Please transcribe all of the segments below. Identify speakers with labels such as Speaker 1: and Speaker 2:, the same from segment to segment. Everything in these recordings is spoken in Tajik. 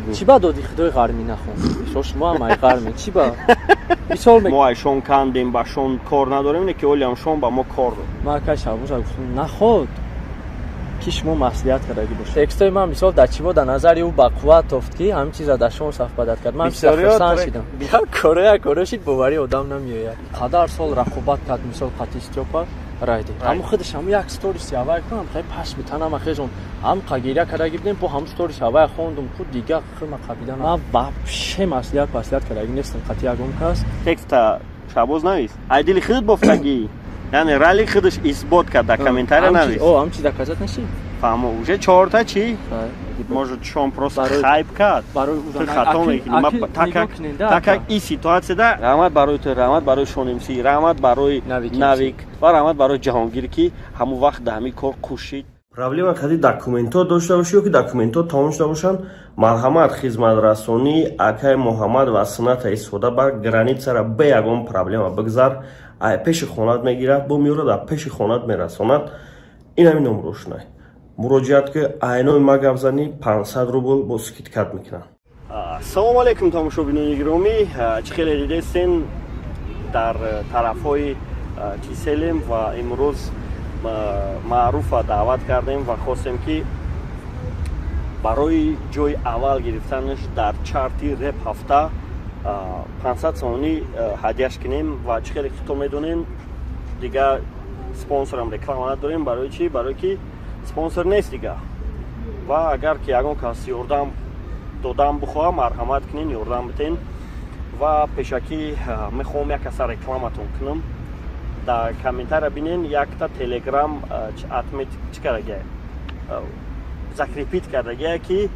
Speaker 1: Гуфт.
Speaker 2: Чӣ ба доди худои ғармӣ нахон? Мисол, шумо ҳам ай ғармӣ. Чӣ ба? Мисол
Speaker 1: мо айшон кандем, ба шон кор надорем, не ки олиам шон ба мо кор дод.
Speaker 2: Ман акай Шаҳбоза гуфтам, наход ки шумо маслиҳат кардагӣ бошед. Текстои ман, мисол, дар чӣ дар назари ӯ бақувват тофт, ки ҳамин чиза дар шон сафбадат кард. Ман хурсанд шидам. Як кора, як кора шид, боварӣ одам намеояд. Қадар сол рақобат кард, мисол, қати Стёпа райди. Ҳамун худаш ҳамун як сториси аввай кунам, хай пашми танама хезон. Ҳам қагиря кардагӣ будем, бо ҳамун сторис аввай хондум, худ дига хима қабидан. Ман вообще маслиҳат маслиҳат кардагӣ нестам қати ягон кас.
Speaker 1: Текста Шаҳбоз навис. Ай дили худат бофтагӣ. Яъне рали худаш исбот кард, дар комментария навис.
Speaker 2: О, ҳам чиз доказать нашид?
Speaker 1: Фаҳмо, уже чорта чӣ? Может, шон просто хайп кард. Ту хато мекунӣ. Так как и ситуатсияда раҳмат барои ту, раҳмат барои Шон МС, раҳмат барои Навик ва раҳмат барои Ҷаҳонгир, ки ҳамун вақт дар ҳамин кор кӯшид.
Speaker 3: Проблема кади документҳо дошта бошӣ ё ки документҳо тамом шуда бошанд, марҳамат, хизматрасонии акаи Муҳаммад ва сунната истифода бар, границара бе ягон проблема бигзар. Ай пеши хонат мегирад, бо меёрад, дар пеши хонат мерасонад. Ин ҳамин номрошунай муроҷиат ки айнои ма гап занӣ, 500 рубл бо скидка мекунанд.
Speaker 1: Ассалому алайкум, тамошобинони гиромӣ! Чӣ хеле дидестен, дар тарафҳои Киселем ва имрӯз Маъруфа даъват кардем ва хостем, ки барои ҷои аввал гирифтанаш дар чарти реп ҳафта 500 сомонӣ ҳадияш кунем. Ва чӣ хеле хито медонем, дига спонсорам реклама надорем. Барои чӣ? Барое ки спонсор нест дига. Ва агар ки ягон кас ёрдам додан бихоҳам, марҳамат кунен, ёрдам битен. Ва пешакӣ мехоҳам як каса рекламатон кунам. Дар комментария бинен, якта Телеграм отмет чӣ кардагия, закрепить кардагия, ки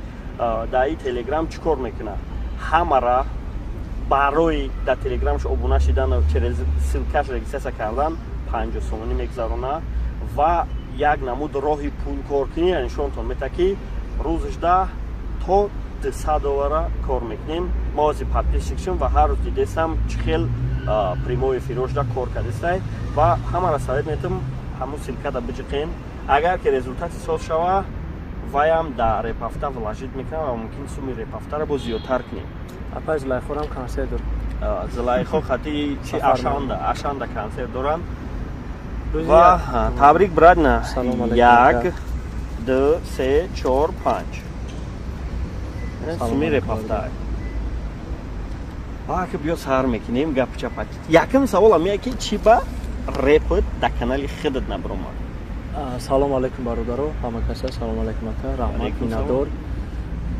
Speaker 1: дар ин Телеграм чӣ кор мекунад. Ҳамара барои дар Телеграмш обуна шидан, через ссылкаш регистрация кардан 50 сомонӣ мегузарона ва як намуд роҳи пулкоркунӣ нишонтон мета, ки рӯзашда то 200 доллара кор мекунем. Мо ози подписчик шум ва ҳар рӯз дидестам, чӣ хел прямой эфирошда кор кардестай. Ва ҳамара совет метам, ҳамун ссылкада биҷиқен. Агар ки результати соз шава, ваям дар репафта вложить мекунам ва мумкин суми репафтаро боз зиёдтар кунем.
Speaker 2: Апай Зулайхорам консерт дор.
Speaker 1: Зулайхо хати чи Ашанда консерт доранд. Ва табрик, брат, на як, ду, се, чор, панҷ суми репафта. Ки биё сар мекунем гапу чапак. Якум саволам я ки чӣ ба репат дар канали худат набиромад?
Speaker 2: Салому алайкум, бародаро, ҳама каса салому алайкум. Ака, раҳмат, миннатдор,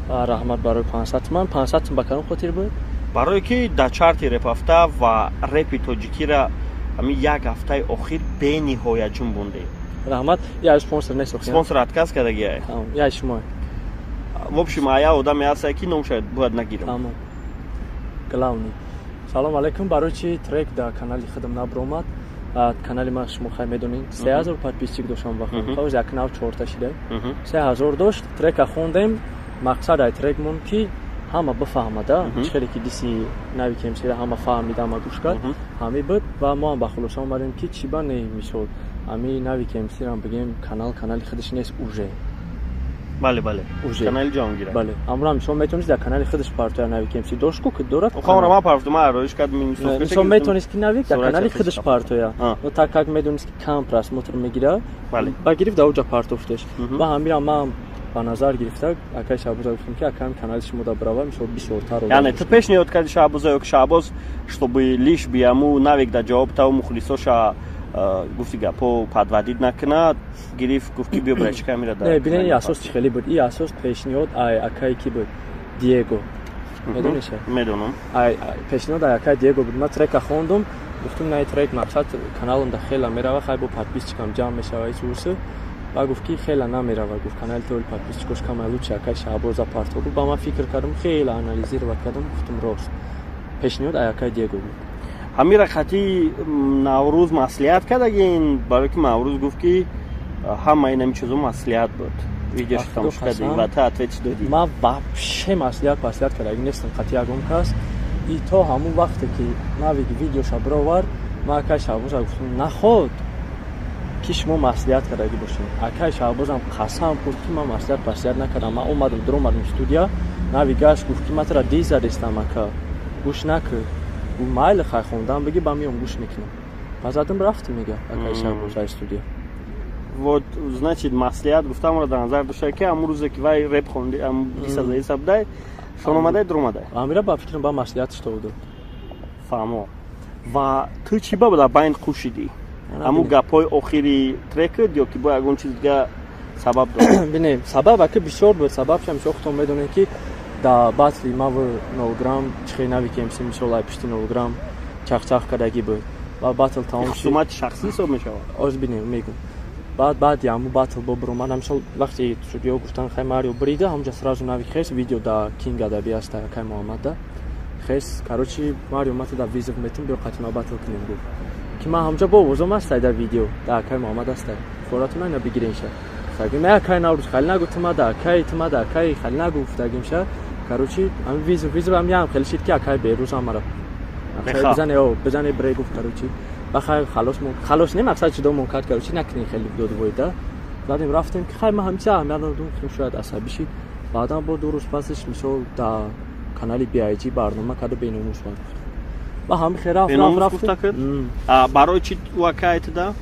Speaker 2: раҳмат барои 500 туман. 500 тум ба кадом хотир буд?
Speaker 1: Барое ки дар чарти репафта ва репи тоҷикира ҳамин як ҳафтаи охир бениҳоят ҷунбондем.
Speaker 2: Раҳмат. Я спонсор нест?
Speaker 1: Спонсор отказ кардагия.
Speaker 2: Я шумо.
Speaker 1: В общем, ая одаме ҳастае, ки номша бояд нагирам.
Speaker 2: Тамом, главный. Салому алайкум. Барои чи трек дар канали худам набиромад? Канали ман, шумо хай медонед, 3000 подписчик доштам вақт, як нав чорта шида, 3000 дошт. Трека хондем. Мақсад ай трекмон ки ҳама бифаҳмада, чӣ хеле ки диси нави кемсира ҳама фаҳмида, ҳама гӯш кард, ҳами буд. Ва мо ҳам ба хулоса омадем, ки чӣ ба не, мисол, ҳами нави кемсирам бигем, канал канали худаш нест уже.
Speaker 1: Бале,
Speaker 2: уже
Speaker 1: канали Ҷаҳонгира.
Speaker 2: Бале, ҳамро мисол метавонист дар канали худаш партоя. Нави кемси дошт ку, ки дорад.
Speaker 1: Хомра ман партофтум, ман ороиш кардам.
Speaker 2: Мисол, метавонист ки Навик дар канали худаш партоя, но так как медонист, ки кам просмотр мегира, ба гирифт, дар уҷа партофтеш. Ва ҳамира ман ба назар гирифта, акаи Шаҳбоза гуфтам, ки акаам, канали шумо да бирава, мисол, бисёртар.
Speaker 1: Яъне ту пешниҳод карди Шаҳбоза ё ки Шаҳбоз, чтобы лишь бы аму Навик да ҷавоб таву мухлисоша, гуфти гапо, подводить накунад, гирифт, гуфт, ки биё, брачка, мира?
Speaker 2: Не, бинен, и асос чӣ хеле буд. И асос пешниҳод ай акаи ки буд? Диего, медониша?
Speaker 1: Медонам.
Speaker 2: Ай пешниҳод ай акаи Диего буд. Ман трека хондум, гуфтум, на, трек, мақсад, каналам да хела мерава, хай бо подписчикам ҷамъ мешава, исурсу. Ва гуфт, ки хела намерава, гуфт, канали толи подписчикош камай, лучше акаи Шаҳбоза парто. Гуфт, ба ман фикр кардам, хела анализировать кардам, гуфтум, рост, пешниҳод ай акаи Диего буд.
Speaker 1: Ҳамира хати Наврӯз маслиҳат кардагин, барое ки Наврӯз гуфт, ки ҳама инами чизо маслиҳат буд. Видеошо тамошо кардӣ ва та ответ додӣ?
Speaker 2: Ман вообще маслиҳат паслиҳат кардаги нестам қати ягон кас. И то ҳамун вақте ки Навик видеоша бировард, ман акаи Шаҳбоза гуфтам, наход ки шумо маслиҳат кардагӣ бошед. Акаи Шаҳбозам қасам хӯрд, ки ман маслиҳат паслиҳат накардам. Ман омадам, дуромадам студия. Нави гашт гуфт ки ман тура дис задестам ака, гӯш накун. Гуфт майли хай хондан бигӣ ба миём гӯш мекунам. Ба задам рафтем мега акаи Шаҳбоз ай студия.
Speaker 1: Вот значит маслиҳат гуфтамро дар назар дошта ки ҳамун рӯзе ки вай реп хонди, диса заиса будай, шон омадай дуромадай.
Speaker 2: Амира ба фикрам ба маслиҳатш дод.
Speaker 1: Фаҳмо. Ва ту чӣ ба дар байн қӯшидӣ? Ҳамун гапҳои охири трекат ё ки бо ягон чиз дига сабаб дорад?
Speaker 2: Бинем, сабаб ака бисёр буд. Сабабшам бисёр худтон медонед ки дар батли маву нолграмм чихе нави ки МС мисол ай пишти нолграмм чахчах кардагӣ буд. Ва батл тамом шуд.
Speaker 1: Хусумати шахсӣ ҳисоб мешавад?
Speaker 2: Оз бинем, мегӯм. Баъди ҳамун батл бо буромадам, мисол вақте судиё гуфтан хай Марио брида, ҳамунҷа сразу нави хес видео да Кинг Адаби аста акай Муҳаммадда. Хес, короче, Марио мата да визов метум биё қатима батл кунем гуфт. Ки ман ҳамунҷа бо овозом астай да видео, да акай Муҳаммад астай. Форатона ина бигиренша. Гуфтагим, акай Наврӯз хали нагу тума да акай, тума да акай хали нагу гуфтагимша. Короче, ҳамин визов ҳам ям хеле шид ки акай Берӯз ҳамара. Бизане, о, бизане бре гуфт, короче. Бахай халос мо халос не мақсад ҷудо мон кард, короче, накунем хеле додвойда. Задем рафтем ки хай ман ҳамча аҳамият надодум, ки шояд асабӣ шид. Баъдан бо ду рӯз пасаш мисол дар канали BIG барнома карда беномус бад гуфт. Ба ҳами хел рафт, рафт, рафт.
Speaker 1: Барои чӣ ӯ акай туда?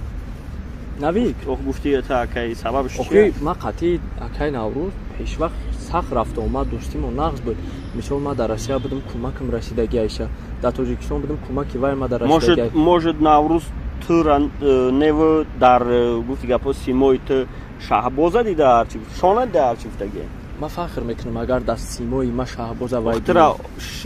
Speaker 2: Навик.
Speaker 1: Ох гуфти та акай сабабш чӣ?
Speaker 2: Охи ман қатъи акай Наврӯз пешвақт сахт рафта омад, дӯстимо нағз буд. Мисол ман дар Россия будам, кӯмакам расидаги Айша. Дар Тоҷикистон будам, кӯмаки вай ма дар расидаги.
Speaker 1: Может Наврӯз тура неву дар гуфти гапо симои ту Шаҳбоза дида ҳарчи гуфт, шона дида ҳарчи гуфтаги.
Speaker 2: Ман фахр мекунам агар дар симои ма Шаҳбоза вай
Speaker 1: тура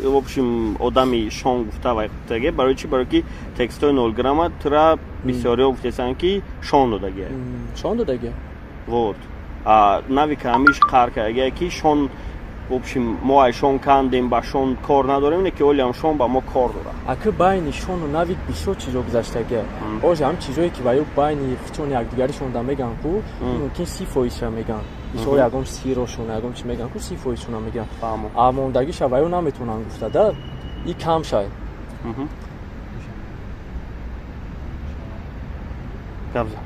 Speaker 1: в общем одами шон гуфта вай гуфтаги. Барои чӣ? Барои ки текстҳои нолграмма тура бисёриҳо гуфтесанд ки шон додаги.
Speaker 2: Шон додаги.
Speaker 1: Вот. Навика ҳамиш қар кардаги ки шон в общем мо ай шон кандем, ба шон кор надорем, не ки олиам шон ба мо кор дорад.
Speaker 2: Ака байни шону Навик бисёр чизо гузаштаги. Оз ҳам чизое ки ваю байни хичони якдигаришон да меган ку, мумкин 30%-ша меган. Мисол ягон сирошон, ягон чи меган ку, 30%-шона меган. А мондагиша ваю наметавонанд гуфта да, и кам шай.
Speaker 1: Габза.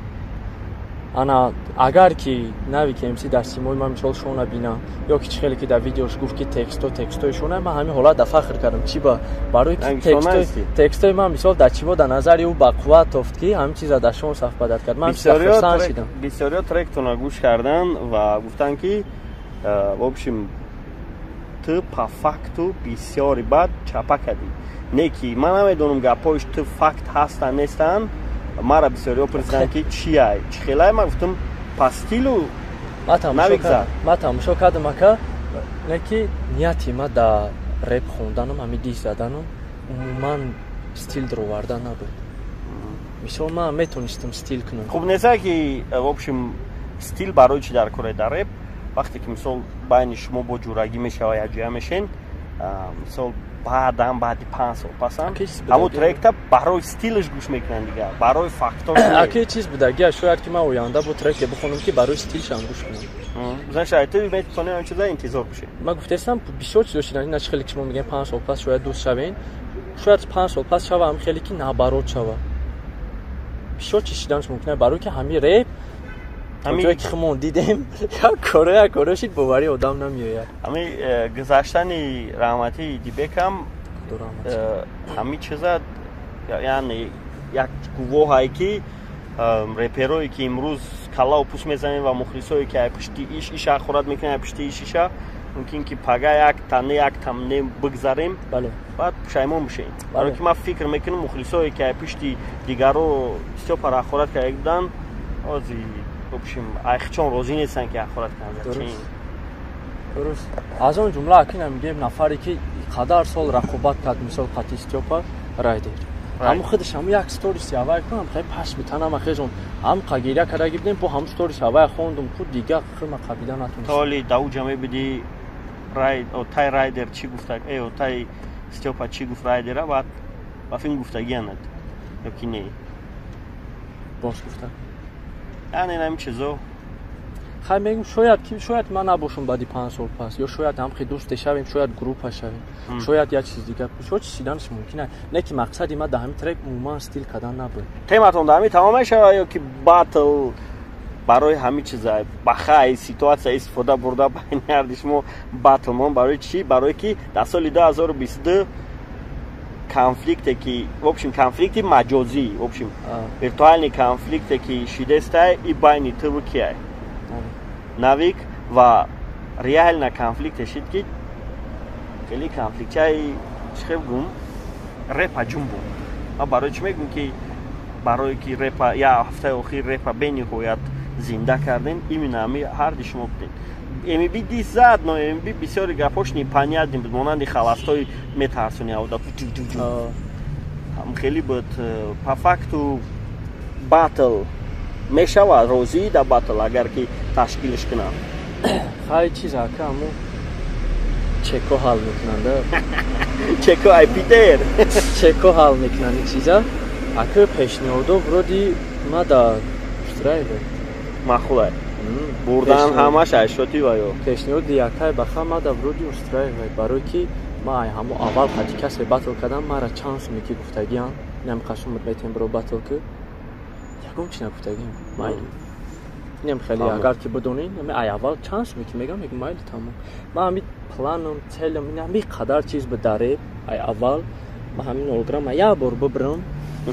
Speaker 2: Ана агар ки Навик МС дар симои ман мисол шона бинам, ё ки чӣ хеле ки дар видеош гуфт ки текстои шона, ман ҳамин ҳолат да фахр кардам. Чӣ ба? Барои ки текстои ман мисол дар чиво дар назари ӯ ба қувват тофт ки ҳамин чиза дар шон саф бадад кард. Ман хурсанд шидам.
Speaker 1: Бисёриё тректона гӯш кардан ва гуфтанд ки в общем ту по факту бисёри бад чапа кардӣ. Не ки ман намедонам гапҳоиш ту факт ҳастанд нестанд. Мара бисёриҳо пурсиданд ки чи ай, чӣ хелай? Ман гуфтам по стилу Навик зад.
Speaker 2: Ман тамошо кардам ака, не ки нияти ма дар реп хонданам, ҳамин дис заданам умуман стил даровардан набуд. Мисол ман метонистам стил кунам.
Speaker 1: Хуб неса ки в общем стил барои чӣ дар кора дар реп? Вақте ки мисол байни шумо бо ҷурагӣ мешава, якҷоя мешен, мисол баъдан баъди 5 сол пасам ҳамун тректа барои стилаш гӯш мекунанд дигар, барои фактор.
Speaker 2: Аки чиз будаги, шояд ки ман оянда бо треке бихонам ки барои стилшам гӯш кунам.
Speaker 1: Значит, ту метавонӣ ҳамин чиза интизор бошӣ.
Speaker 2: Ман гуфтаистам бисёр чизо шидан, ина чӣ хеле ки шумо мегӯем 5 сол пас шояд дӯст шавем, шояд 5 сол пас шава ҳам хеле ки наоборот шава. Бисёр чиз шиданаш мумкин аст, барои ки ҳамин реп ҷое ки хумон дидем, як коре шид, боварӣ одам намеояд.
Speaker 1: Ҳамин гузаштани раҳматии Дибекам ҳамин чиза, яъне як гувоҳае ки реперое ки имрӯз каллау пӯст мезанем ва мухлисое ки ай пушти иш иша хӯрат мекунанд, ай пушти иш иша, мумкин ки пага як тане як тамне бигзарем, баъд пушаймон бишем. Барои ки ман фикр мекунам мухлисое ки ай пушти дигаро Стёпа рахорат карда буданд, ози в общем айхчон розӣ нестанд ки ахорат кунанд.
Speaker 2: Дуруст. Аз он ҷумла акина мегӯем нафаре ки қадар сол рақобат кард, мисол қати Стёпа Райдер. Ҳамун худаш ҳамун як сториси ҳавай кунам, хеле пашми танама хезон. Ҳам қагиря кардаги будем, бо ҳамун сторис ҳавай хондум, ку дига хима қабида натонистам.
Speaker 1: Толи дауҷа мебиди тай Райдер чӣ гуфта, тай Стёпа чӣ гуфт Райдера, баъд ба филм гуфтагианад ё ки не?
Speaker 2: Боз гуфта.
Speaker 1: Яъне ҳамин чизо.
Speaker 2: Хай мегӯм, шояд ки шояд ман набошам баъди 5 сол пас, ё шояд ҳам хеле дӯст шавем, шояд группа шавем, шояд як чиз дигар, шояд чиз шиданаш мумкин аст. Не ки мақсади ман дар ҳамин трек умуман стил кардан набуд.
Speaker 1: Тематон дар ҳамин тамом мешавад ё ки батл Барои ҳамин чиза бахай ситуация истифода бурда байни ҳарди шумо батлмон. Барои чӣ? Барое ки дар соли 2022 конфликте ки, в общем, конфликти маҷозӣ, в общем, виртуальный конфликте ки шидестай и байни туву кияй? Навик. Ва реально конфликте шид, ки хеле конфликтчаи чӣ хел гум репа ҷумбу. Ма барои чӣ мегӯм, ки барое ки репа я ҳафтаи охир репа бениҳоят зинда кардем, именно ҳами ҳарди шумо будем. МБ дис зад, но МБ бисёри гапош непонятный буд, монанди холостой метарсони авда хеле буд. По факту батл мешавад, розӣ да батл, агар ки ташкилш кунам?
Speaker 2: Хай, чиз ака, аму чеко ҳал мекунанда.
Speaker 1: Чеко ай Питер.
Speaker 2: Чеко ҳал мекунанд ин чиза. Ака, пешниҳодо вроде ма да устраивает.
Speaker 1: Махулай бурдан ҳамаш айшоти ва ё?
Speaker 2: Пешниҳоди якай баха ма да вроде устраивает, барое ки ма ай ҳамо аввал қати касе батл кардам, мара чанд суме ки гуфтагиам, инам қашумат метем, бро, батл ки ягон чи нагуфтагиам, майли. Инам хеле агар ки бидонӣ, ай аввал чанд суме ки мегам, мегам майли, тамом. Ма ҳами планом, целам ин ҳами қадар чиз ба дареб, ай аввал ма ҳамин 0 грамма як бор бибирам,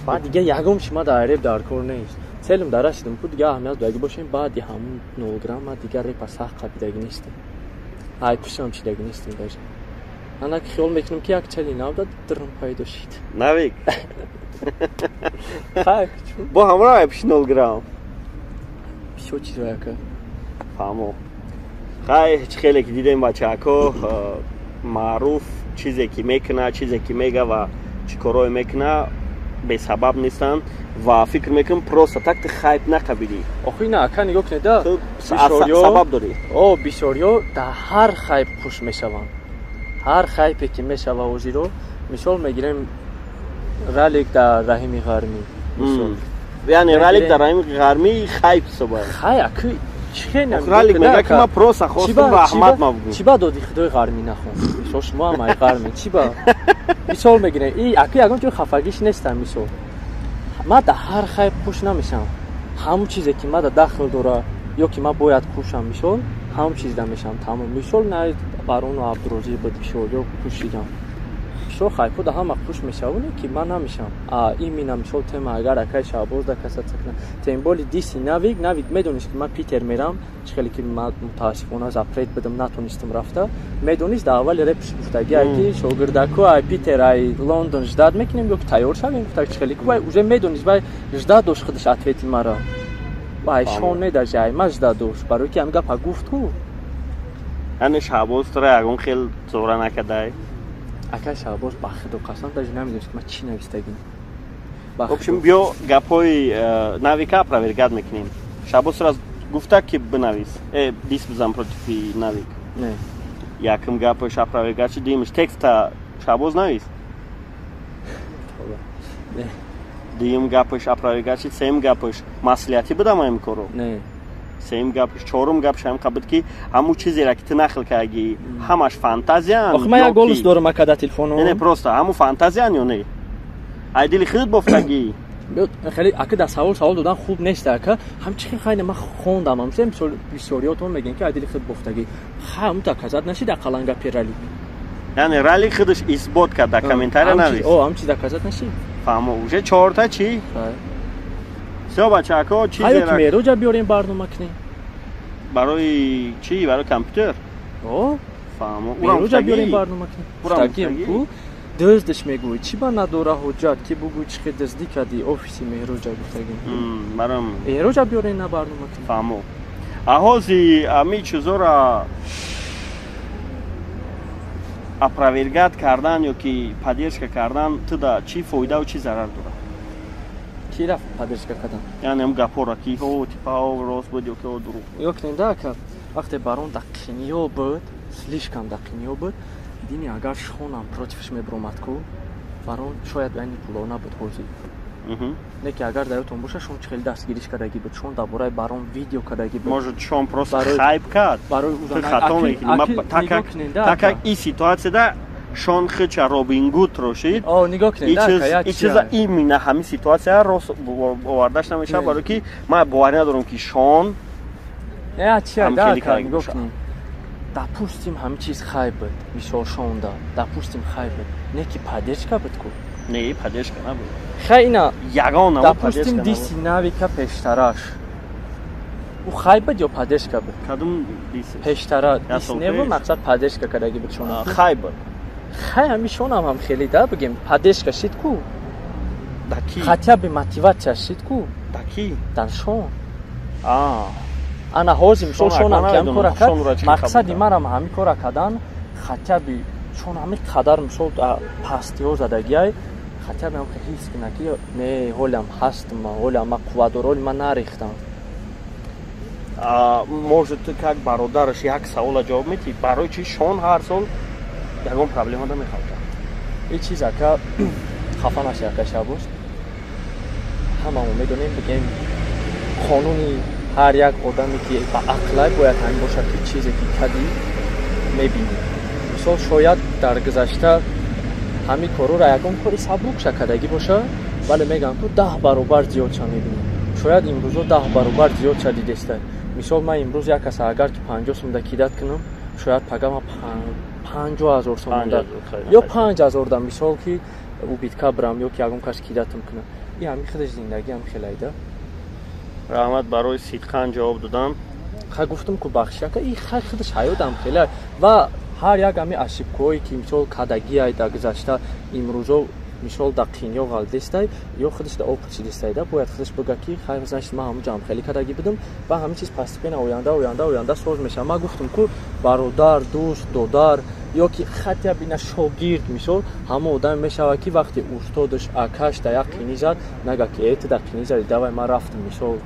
Speaker 2: баъд дига ягон чи ма дар реп дар кор нест. Целим дар расидам ку, дига аҳамият додаги бошем, баъди ҳамун 0 грамма дига репа сахт қабидаги нестем, ай пушам чидаги нестем. Даже ана ки хиёл мекунам, ки як цели нав да дрм пайдо шид.
Speaker 1: Навик бо ҳамроҳ ай пуши 0 грамм.
Speaker 2: Бисёр чизо, яка.
Speaker 1: Фаҳмо. Хай, чӣ хеле ки дидем, бачаҳако, маъруф чизе ки мекуна, чизе ки мега ва чӣ корое мекуна, бесабаб нестанд ва фикр мекунам, просто так ти хайп нақабидӣ.
Speaker 2: Охи на, ака, нигоҳ кунед да.
Speaker 1: Сабаб дорӣ.
Speaker 2: О, бисёриё дар ҳар хайп хуш мешаванд, ҳар хайпе ки мешава. Ҳозиро мисол мегирем, ралик дар Раҳими Ғармӣ.
Speaker 1: Яъне ралик дар Раҳими Ғармӣ хайп ҳисоба?
Speaker 2: Хай, аки.
Speaker 1: Ралик мега, ки ма просто хостум раҳмат мабгӯ.
Speaker 2: Чӣ ба доди худои Ғармӣ нахон? Мисол, шумо ҳам ай Ғармӣ, чӣ ба мисол мегирем, и аки ягон ҷой хафагиш нестам. Мисол, ма дар ҳар хайп хуш намешавам. Ҳамон чизе ки ма да дахл дора ё ки ма бояд кушам, мисол, ҳамон чиз да мешавам, тамом. Мисол, на Барону Абдурозӣ буд, бисёр ё кушидам. Бисёр хайпо да ҳама хуш мешавоне, ки ман намешавам. А имина мисол тема, агар акай Шаҳбоз да каса цакна, тем более диси Навик. Навик медонист, ки ман Питер мерам, чӣ хеле ки ман мутаассифона запрет будам, натонистам рафта. Медонист, дар аввали репш гуфтаги, ай ки шогирдаку ай Питер, ай Лондон ждать мекунем ё ки тайёр шавем, гуфта. Чӣ хеле ки вай уже медонист, вай ждать дошт худаш ответи мара. Вай шон не, даже ай ма ждать дошт, барои ки ҳамин гапа гуфт ку.
Speaker 1: Яъне Шаҳбоз тура ягон хел зора накардай?
Speaker 2: Акай Шаҳбоз, ба худо қасам, даже намедонист, ки ман чӣ навистагим.
Speaker 1: В общем, биё гапҳои Навика опровергать мекунем. Шаҳбоз тура гуфта, ки бинавис, дис бизан против Навик?
Speaker 2: Не.
Speaker 1: Якум гапош опровергать шуд, дуюмаш текста Шаҳбоз навис?
Speaker 2: Не.
Speaker 1: Дуюм гапош опровергать шуд. Сеюм гапош маслиҳатӣ будам ҳамин корро?
Speaker 2: Не.
Speaker 1: Сеюм гапш, чорум гапш ҳам қабуд, ки ҳамун чизеро, ки ту нақл кардагӣ, ҳамаш фантазиян.
Speaker 2: Охи ман як голос дорам, ака, дар телефоном.
Speaker 1: Не, просто ҳамун фантазиян ё не, ай дили худат бофтагӣ?
Speaker 2: Хеле, ака, дар савол додан хуб нест, ака. Ҳам чи хайна ман хондам, ҳам мисол бисёриётон мегӯянд, ки ай дили худ бофтагӣ. Ха, ҳамун доказать нашид ақаллан гапи ралик.
Speaker 1: Яъне ралик худаш исбот кард, дар комментария навис.
Speaker 2: О, ҳам чиз доказать нашид.
Speaker 1: Фаҳмо, уже чорта чӣ. Всё, бачако,
Speaker 2: чизе мероҷа биёрем, барнома кунем.
Speaker 1: Барои чӣ, барои компютер?
Speaker 2: О.
Speaker 1: Фаҳмо.
Speaker 2: Мероҷа биёрем, барнома кунем. Гуфтагим ку, дуздаш мегӯй, чӣ ба надора ҳуҷҷат, ки бугӯй чӣ хел дуздӣ кардӣ офиси Меҳроҷа, гуфтагим.
Speaker 1: Барам.
Speaker 2: Меҳроҷа биёрем, на барнома кунем.
Speaker 1: Фаҳмо. Аҳози ами чизора опровергать кардан ё ки поддержка кардан туда чӣ фоидаву чӣ зарар дорад?
Speaker 2: Ки рафт поддержка кардан?
Speaker 1: Яъне ам гапора, ки ҳо, типа, ҳо, рост буд ё ки ҳо, дурӯғ.
Speaker 2: Ё кунем да, ака, вақте барон да қиниё буд, слишком да қиниё буд, дини агар шонам противш мебиромад ку, барон шояд байни пуло набуд ҳозир. Не ки агар дар ёдтон боша, шон чӣ хеле дастгириш кардагӣ буд, шон дар бораи барон видео кардагӣ буд.
Speaker 1: Может, шон просто хайп кард.
Speaker 2: Барои
Speaker 1: хато мекунӣ, так как и ситуатсияда шон хича Робин Гуд рошид.
Speaker 2: О, нигоҳ кунед.
Speaker 1: И чиза именно ҳамин ситуатсия рост овардаш намешавад, барое ки ман боварӣ надорам, ки шон
Speaker 2: Не, чи да, нигоҳ кунед. Допустим, ҳамин чиз хай буд, мисол шонда. Допустим, хай буд. Не ки поддержка буд ку.
Speaker 1: Не, поддержка набуд.
Speaker 2: Хай ина
Speaker 1: ягон
Speaker 2: намуд поддержка. Допустим, диси Навика пештараш. У хай буд ё поддержка буд?
Speaker 1: Кадом диси?
Speaker 2: Пештара. Дис не буд, мақсад поддержка кардаги буд шона.
Speaker 1: Хай буд.
Speaker 2: Хай ҳамин шонам ҳам хеле да бигем, поддержка шид ку.
Speaker 1: Да ки?
Speaker 2: Хотя бы мотивация шид ку.
Speaker 1: Да ки?
Speaker 2: Дар шон. Ана ҳозир мисол шонам ки ҳамин кора кард, мақсади манам ҳамин кора кардан, хотя бы шон ҳамин қадар мисол пастиҳо задагиай, хотя бы ҳам ҳис кунад ки не, ҳолям ҳастам, ҳолям ман қувват дорам, ҳоли ман нарехтам.
Speaker 1: Может, ту как бародараш як савола ҷавоб медиҳӣ, барои чи шон ҳар сол ягон проблема да мехалта?
Speaker 2: Ин чиз ака хафа наши, ака Шабоз, ҳамамо медонем, бигем, қонуни ҳар як одаме ки ба ақлай бояд ҳамин бошад, ки чизе ки кадӣ мебинӣ. Мисол, шояд дар гузашта ҳамин корора ягон кори сабукша кардагӣ боша, вале мегӯям ку 10 баробар зиёдша мебинӣ. Шояд имрӯзо 10 баробар зиёдша дидеста. Мисол, ман имрӯз як каса агар ки 50 сомда кидат кунам, шояд пага ман 50 000 сомда ё 5 000 да мисол ки убитка бирам ё ки ягон кас кидатам кунам. Ин ҳамин худаш зиндагӣ ҳам хелайда.
Speaker 1: Раҳмат барои сидқан ҷавоб додан.
Speaker 2: Ха гуфтам ку бахшака, ин хай худаш ҳаётам хеле ва ҳар як ҳамин ошибкаҳое ки мисол кадагиай дар гузашта, имрӯзо мисол дар қинё ғалтдестай ё худаш дар опыт шидестай да, бояд худаш бигӯяд ки хай, значит, ман ҳамун ҷамъ хеле кадагӣ будам ва ҳамин чиз постепенно оянда оянда оянда соз мешавад. Ман гуфтам ку бародар, дӯст, додар ё ки хотя бы на шогирд, мисол ҳамон одаме мешавад ки вақте устодаш, акаш дар як қинӣ зад, нага ки э, ту дар қинӣ зади, давай ман рафтам мисол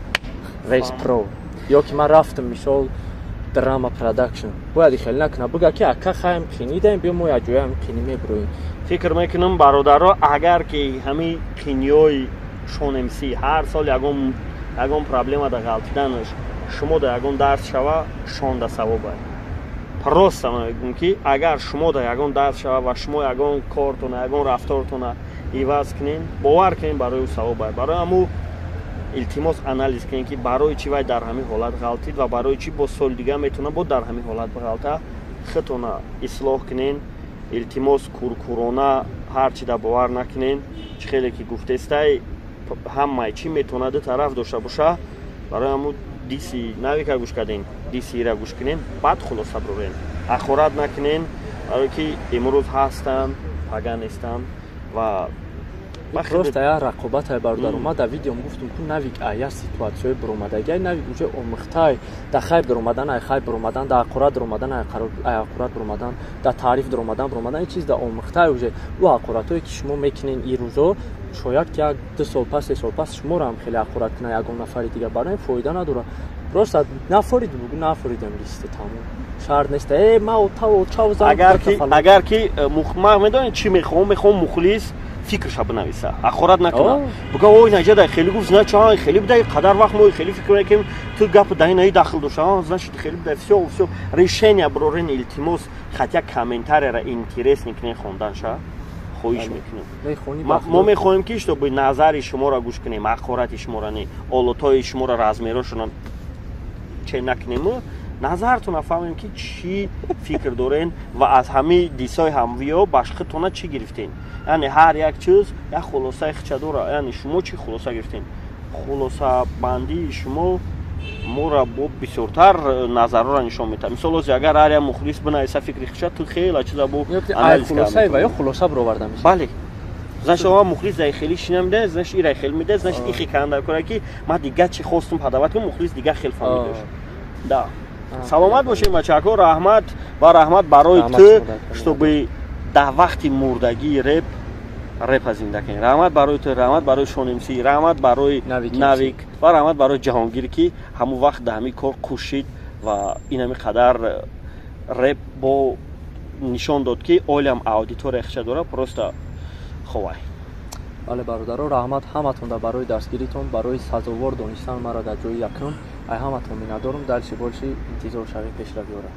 Speaker 2: Вес Про ё ки ман рафтам мисол Драма Продакшн. Бояд хеле накунад, бигӯяд ки ака, хаем қинӣ даем, биё мо якҷоя ҳамин қинӣ мебироем.
Speaker 1: Фикр мекунам, бародаро, агар ки ҳамин қиниҳои Шон МС ҳар сол ягон проблема да ғалтиданаш шумо да ягон дарс шава, шон да савобай. Просто ман мегӯям ки агар шумо да ягон дарс шава ва шумо ягон кортона, ягон рафтортона иваз кунен, бовар кунен, барои ӯ савобай. Барои ҳамун илтимос, анализ кунем ки барои чӣ вай дар ҳамин ҳолат ғалтид ва барои чӣ бо соли дига метавона бо дар ҳамин ҳолат бағалта. Худтона ислоҳ кунен, илтимос. Куркурона ҳар чи да бовар накунен. Чӣ хеле ки гуфтестай, ҳамаи чӣ метавона ду тараф дошта боша. Барои ҳамун диси Навика гӯш кардем, диси ира гӯш кунен, баъд хулоса бирорен. Ахорат накунен, барое ки имрӯз ҳастанд, пага нестанд ва
Speaker 2: Просто я рақобатай, бародар. Ма дар видеом гуфтум ку Навик ая ситуатсияи биромадагиай, Навик уже омӯхтай дар хайр даромадан, ай хайр биромадан, дар ҳақорат даромадан, ай ҳақорат биромадан, дар таъриф даромадан, биромадан, ин чиз дар омӯхтай уже. Ӯ ҳақоратое ки шумо мекунен ин рӯзо, шояд ки як 2 сол пас, 3 сол пас шуморо ҳам хеле ҳақорат кунад ягон нафари дигар. Барои ин фоида надорад. Просто нафорид, бугӯ нафоридам, листе, тамом. Шарт нест э ма отав очав.
Speaker 1: Агар ки ман медонед чӣ мехоҳам, мехоҳам мухлис фикрша бинависа, ҳақорат накуна, буга ой, наҷа хеле гуфт, значит хеле бидай, қадар вақт мо хеле фикр мекунем, ту гап дай наи дахл дошта, значит хеле бидай. Всё, всё, решение бирорен, илтимос. Хотя комментарияра интересный кунен хонданша, хоҳиш мекунем. Мо мехоҳем ки чтобы назари шуморо гӯш кунем, ҳақорати шуморо не, олотҳои шуморо, размерошона че накунему, назартона фаҳмем ки чӣ фикр дорен ва аз ҳамаи дисои ҳамвиё башхитона чӣ гирифтен. Яъне ҳар як чиз як хулосаи хича дора. Яъне шумо чӣ хулоса гирифтен, хулосабандии шумо моро бо бисёртар назарҳоро нишон медиҳад. Мисол, ози агар ҳар як мухлис бинависа фикри хича, ту хела чиза бо
Speaker 2: анализ ва ё хулоса бироварда
Speaker 1: мешавад. Бале, значит, ова мухлис дай хели шина меда, значит, ира хел меда, значит, ихи канда кора ки ма дига чӣ хостум подавать кунам, мухлис дига хел фаҳмидаш да. Саломат бошед, бачако, раҳмат ва раҳмат барои ту, чтобы дар вақти мурдагии реп репа зинда кунӣ. Раҳмат барои ту, раҳмат барои Шон МС, раҳмат барои Навик ва раҳмат барои Ҷаҳонгир, ки ҳамон вақт дар ҳамин кор кӯшид ва ин ҳами қадар реп бо нишон дод, ки олиам аудитория хича дора, просто ховай.
Speaker 2: Бале, бародаро, раҳмат ҳаматонда барои дастгиритон, барои сазовор донистан маро дар ҷои якум. Ай ҳаматон миннатдорум. Дальше больше, интизор шавем пешравиёра.